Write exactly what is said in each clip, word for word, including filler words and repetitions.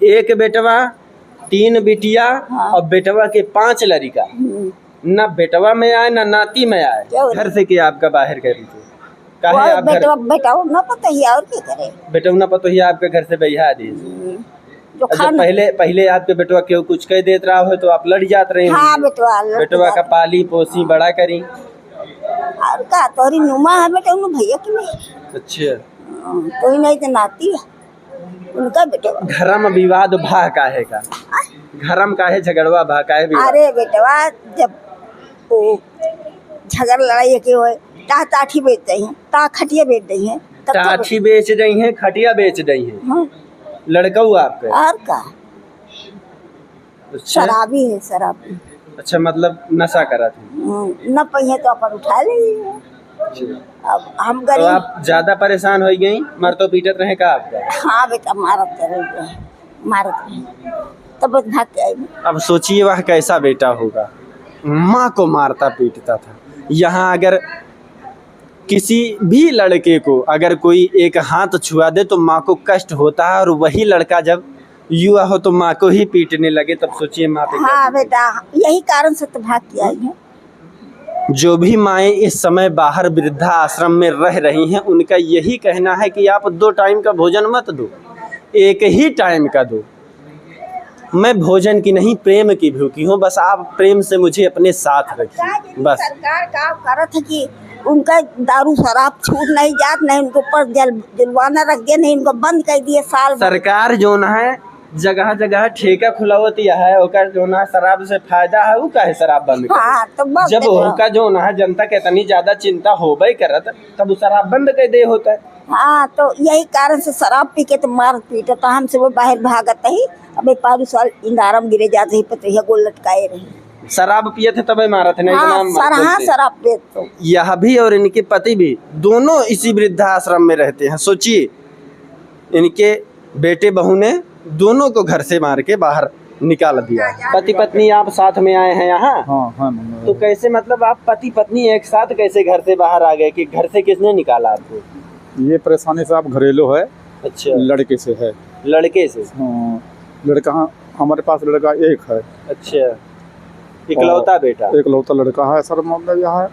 एक बेटवा, तीन बिटिया हाँ। और बेटवा के पांच लड़िका। हम्म। ना बेटवा में आए, ना नाती में आए। क्यों? घर से के आपका बाहर करी थे? काहे वो आपका बेटवा, बेटवा ना पतोहिया और के करे? बेटवा ना पतोहिया आपके घर से बहिया दी। हम्म। जो और जब खाना पहले, पहले आपके बेटवा केहू कुछ कह देत रहा हो तो आप लड़ जात रहे हाँ, होंगे। बेटवा लड़ बेटवा जात का रहे। पाली पोसी बड़ा करी। और का, तोरी नुमा है बेटा, उन्हें भैया की नहीं। अच्छा। हाँ, कोई नहीं तो नाती है। उनका बेटवा। घरम विवाद भा काहे का? घरम काहे झगड़वा भा, काहे विवाद? अरे बेटवा, जब वो झगड़ लड़ाई के होए, ता टाठी बेच दई हैं, ता खटिया बेच दई हैं, तब तो टाठी बेच दई हैं, खटिया बेच दई हैं। हाँ। लड़कऊ आपके? और का? अच्छा। शराबी है, शराबी। अच्छा, मतलब नशा करत है? हम्म, न पहिए तो अपन उठा ले। अच्छा। अब हम तो गरीब। आप ज्यादा परेशान हो गई, मारतो पीटत रहे का आपका? हाँ बेटा, मारत रहे, मारत रहे, तब भाग के आई। अब सोचिए वह कैसा बेटा होगा, माँ को मारता पीटता था। यहाँ अगर किसी भी लड़के को अगर कोई एक हाथ छुआ दे तो माँ को कष्ट होता है, और वही लड़का जब युवा हो तो माँ को ही पीटने लगे, तब सोचिए माँ पे क्या हाँ बीतेगी। बेटा, यही कारण से तो भाग के आई है। जो भी माएँ इस समय बाहर वृद्धाश्रम में रह रही हैं, उनका यही कहना है कि आप दो टाइम का भोजन मत दो, एक ही टाइम का दो। मैं भोजन की नहीं, प्रेम की भूखी हूँ, बस आप प्रेम से मुझे अपने साथ रखिए, बस। सरकार का करत है कि उनका दारू शराब छूट नहीं जात, नहीं उनके ऊपर जल-, जुर्माना रख दिया, नहीं उनको बंद कर दिए साल भर। सरकार जोन है, जगह जगह ठेका खुलावत यह है, ओकर जोन है शराब से फायदा है, उ काहे शराब बंद करे? हाँ, तो बंद जब करो। उनका जोन है, जनता के इतनी ज्यादा चिंता होबे करत, तब उ शराब बंद कर दे होता है। हाँ, तो यही कारण से शराब पी के तो मार पीटत, तो हमसे वो बाहर भागत ही, अबे पारू साल इंदारम गिरे जात ही, पतोहिया गोल लटकाए रही। शराब पियत है तबे मारत है, नहीं तो हाँ, ना सर, हाँ, बोलते। शराब पियत तो। यह भी और इनके पति भी दोनों इसी वृद्धाश्रम में रहते हैं। सोचिए, इनके बेटे बहू ने दोनों को घर से मार के बाहर निकाल दिया है। पति पत्नी आप साथ में आए हैं यहाँ? हाँ, हाँ, मैं तो कैसे, मतलब, आप पति पत्नी एक साथ कैसे घर से बाहर आ गए कि घर से किसने निकाला आपको? ये परेशानी साहब घरेलू है। अच्छा। लड़के से है। लड़के से? हाँ, लड़का, हाँ, हमारे पास लड़का एक है। अच्छा, इकलौता और बेटा? इकलौता लड़का है सर, मतलब यह है,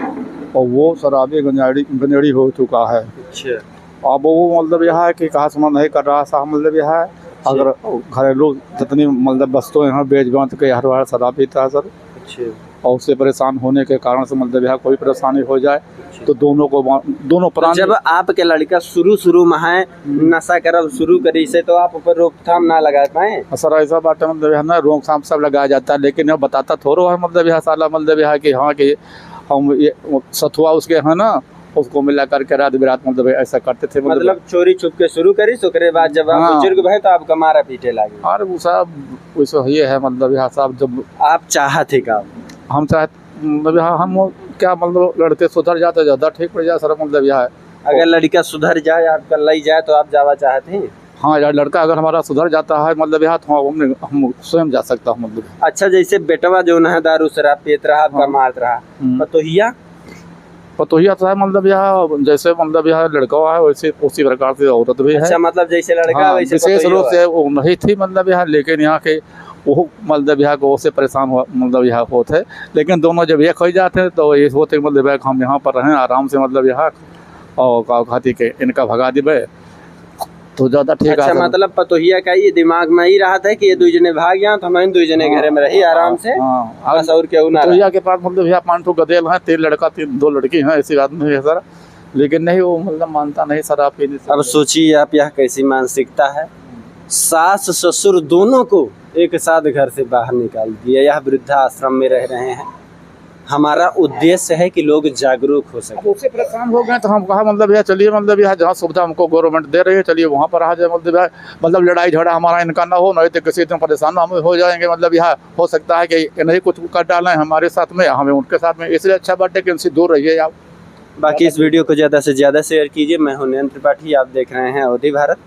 और वो शराबी गंजाड़ी, गंजेड़ी हो चुका है। अच्छा। अब वो मतलब यह है कि कहा सुना नहीं कर रहा साहब, मतलब यह है, अच्छा। अगर घरेलू जितनी मतलब वस्तुएं हैं बेच बांच के हर बार शराब पीता है सर। अच्छा। और उससे परेशान होने के कारण से मतलब यह कोई परेशानी हो जाए अच्छा। तो दोनों को मा-, दोनों तो प्राणी जब आपके लड़का शुरू शुरू में है हम्म। नशा करब शुरू करी से तो आप ऊपर रोकथाम ना लगा पाए? हाँ सर, ऐसा बात है, मतलब यह ना रोकथाम सब लगाया जाता है, लेकिन यह बताता थोड़ो है, मतलब यह साला, मतलब यह कि हाँ कि हम ये सथुआ उसके है ना, उसको मिला करके रात बिरात मतलब ऐसा करते थे, मतलब मतलब चोरी छुप के शुरू करी, ओकरे बाद जब आप हाँ। बुजुर्ग भए तो आपका मारा पीटे लागे। अरे वो साहब, वैसे ये है, मतलब यहाँ साहब जब आप चाहत है का? हम चाहत, मतलब यहाँ हम क्या, मतलब लड़के सुधर जाते ज़्यादा ठीक पड़ जाए सर, मतलब यहाँ अगर लड़का सुधर जाए, आपका लई जाए तो आप जावा चाहत हैं? हाँ यार, लड़का अगर हमारा सुधर जाता है, मतलब यहाँ तो हम, हम स्वयं जा सकता हूँ, मतलब। अच्छा, जैसे बेटवा जो है दारू शराब पियत रहा, आपका हाँ। मारत रहा, हम्म। पतोहिया? पतोहिया तो है, मतलब, यह जैसे, मतलब, यह लड़का है, वैसे उसी प्रकार से औरत भी है। अच्छा, मतलब, जैसे लड़का, हाँ, वैसे विशेष पतोहिया रूप है। से वो नहीं थी, मतलब, यह, लेकिन यहाँ के वो, मतलब, यहाँ को उससे परेशान हुआ, मतलब, यह होत है। लेकिन दोनों जब एक हो जाते हैं, तो ये होते, मतलब, यह हम यहाँ पर रहें आराम से, मतलब, यह और का खातिर के इनका भगा दिबे, तो ज्यादा ठीक अच्छा, है। मतलब, पतोहिया का ये दिमाग में ही रहा था कि ये दुई जने भाग जाएं, तो हम इन दुई जने हाँ, घरे में रही आराम हाँ, से, हाँ। बस और केहू ना पतोहिया रहे। के पास, मतलब, यहाँ पाँच ठो गदेल हैं, तीन लड़का, तीन, दो लड़की हैं, ऐसी बात नहीं है सर। लेकिन नहीं, वो, मतलब, मानता नहीं सर, आप ये नहीं अब समझे। सोचिए आप, यह कैसी मानसिकता है, सास ससुर दोनों को एक साथ घर से बाहर निकाल दिया, यह वृद्धाश्रम में रह रहे हैं। हमारा उद्देश्य है कि लोग जागरूक हो सकें। अब उससे परेशान हो गए तो हम कहा, मतलब, यार, चलिए, मतलब, यहाँ जहाँ सुविधा हमको government दे रही है, चलिए वहाँ पर आ जाए, मतलब, यार, मतलब, लड़ाई झगड़ा हमारा इनका ना हो, नहीं तो किसी दिन परेशान हम हो जाएंगे, मतलब, यहाँ हो सकता है कि इन्हीं कुछ कर डालें हमारे साथ में, हमें उनके साथ में, इसलिए अच्छा बात है कि इनसे दूर रहिए आप। बाकी इस video को ज़्यादा से ज़्यादा share कीजिए। मैं हूं नयन त्रिपाठी, आप देख रहे हैं अवधी भारत।